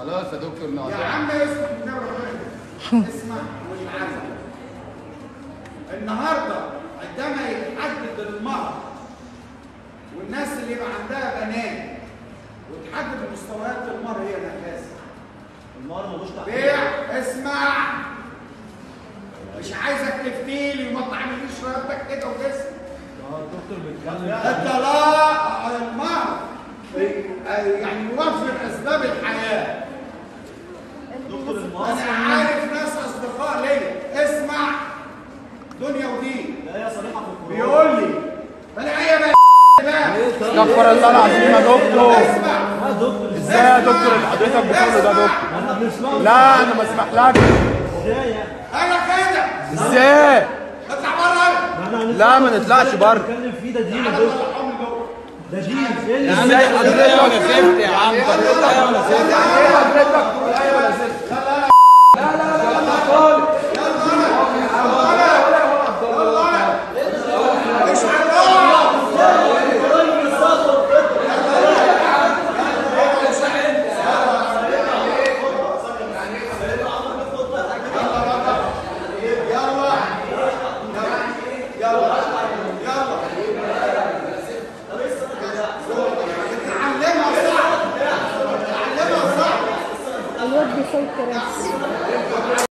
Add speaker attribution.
Speaker 1: خلاص يا دكتور ناصر.
Speaker 2: يا عم اسمع، اسمع والعزم. النهارده عندما يتحدد المهر والناس اللي يبقى عندها بنات وتحدد مستويات المهر هي الاساس.
Speaker 3: المهر ملوش تحديد.
Speaker 2: بيع، اسمع، مش عايزك تفتيلي وما تعمليش رقبتك كده وجسمك.
Speaker 3: الدكتور بيتكلم.
Speaker 2: الطلاق المهر يعني يوفر اسباب الحياة.
Speaker 3: دكتور المهر
Speaker 2: انا عارف ناس اصدقاء ليا، اسمع، دنيا ودين.
Speaker 3: لا يا صريحه في القرآن.
Speaker 2: بيقول لي بلا ايه بقى بقى.
Speaker 4: استغفر الله العظيم يا دكتور.
Speaker 2: اسمع
Speaker 3: يا دكتور.
Speaker 4: ازاي يا دكتور اللي حضرتك بتقوله ده يا دكتور؟ لا انا ما اسمحلكش.
Speaker 3: ازاي يعني؟
Speaker 2: انا كده
Speaker 4: ازاي؟
Speaker 2: اطلع بره.
Speaker 4: لا ما نطلعش بره.
Speaker 3: بنتكلم فيه ده دين يا دكتور. ده دين.
Speaker 4: ازاي حضرتك؟
Speaker 1: ولا زفت يا عم، ولا زفت.